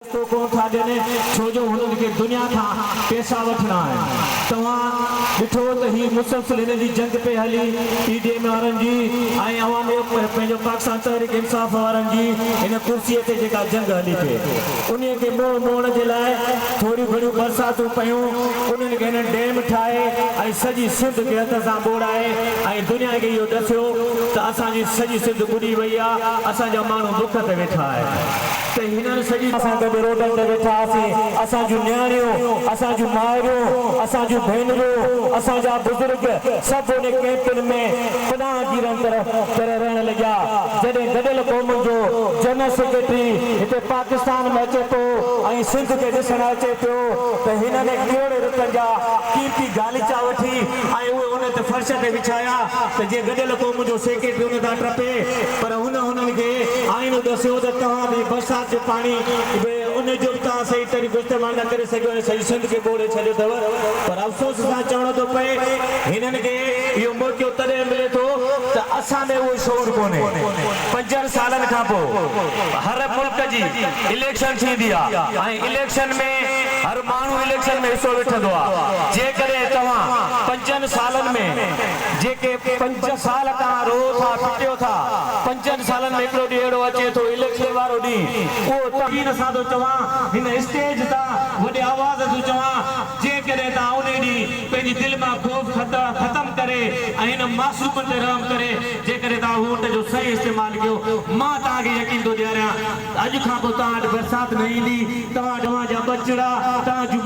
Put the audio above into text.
رستو ڪونه ٿا ڏين، ڇو جو هنن کي دنيا کان پيسا وٺڻا آهن. توهان ڏٺو ته هي مسلسل هنن جي جنگ پئي هلي، پي ڊي ايم وارن جي ۽ عوامي پنهنجو پاڪستان تحريڪ انصاف وارن جي هن ڪرسيء تي جيڪا جنگ هلي پئي، انهيء کي منهن موڙڻ جي لاء ٿوريون گهڻيون برساتون پيون، انهن کي هنن ڊيم ٺاهي ۽ سڄي سنڌ کي هٿ سان ٻوڙائي ۽ دنيا کي اهو ڏسيو ته اسان جي سڄي سنڌ ٻڏي وئي آ، اسان جا ماڻهو بک تي ويٺا آهن. ته هنن سڄي. اسان گڏ روڊن تي ويٺا هئاسين، اسان جون نياڻيون، اسان جون مائريون، اسان جون ڀينرون، اسان جا بزرگ سڀ ان ڪئمپن ۾ پناهگيرن طرح طرح رهڻ لڳيا. جڏهن گڏيل قومن جو جنرل سيڪريٽري هتي پاڪستان ۾ اچي ٿو ۽ سنڌ کي ڏسڻ اچي پيو ته هنن ڪروڙين روپين جا قيمتي غاليچا وٺي ۽ اهي ان تي فرش تي وڇايا ته جيئن گڏيل قومن جو سيڪريٽري ان تان ٽپي پر هن هنن کي آئينو ڏسيو ته توهان به برسات جو پاڻي به ان جو به توهان صحيح طريقو استعمال نه ڪري سگهيو ۽ سڄي سنڌ کي ٻوڙي ڇڏيو اٿو پر افسوس سان چوڻو ٿو پئي هنن کي اهو موقعو تڏهن ملي ٿو ته اسان ۾ اهو شعور ڪونهي. پنجن سالن کان پوء هر ملڪ جي اليڪشن ٿيندي آ ۽ اليڪشن ۾ هر ماڻهو اليڪشن ۾ حصو وٺندو آ جيڪڏهن توهان پنجن سالن ۾ جيڪي پنج سال توهان روئو ٿا پٽيو ٿا پنجن سالن ۾ هڪڙو ڏينهن اهڙو اچي ٿو اليڪشن وارو ڏينهن اهو يقين سان ٿو چوان هن اسٽيج تان وڏي آواز ٿو چوان جيڪڏهن توهان انهي ڏينهن پنهنجي دل مان خوف ختم ڪري ۽ هن معصومن تي رحم ڪري جيڪڏهن توهان ووٽ جو صحيح استعمال ڪيو مان توهان کي يقين ٿو ڏياريان ته اڄ کان پوء توهان وٽ برسات نه ايندي توهان وٽ اوهان جا ٻچڙا توهان جون.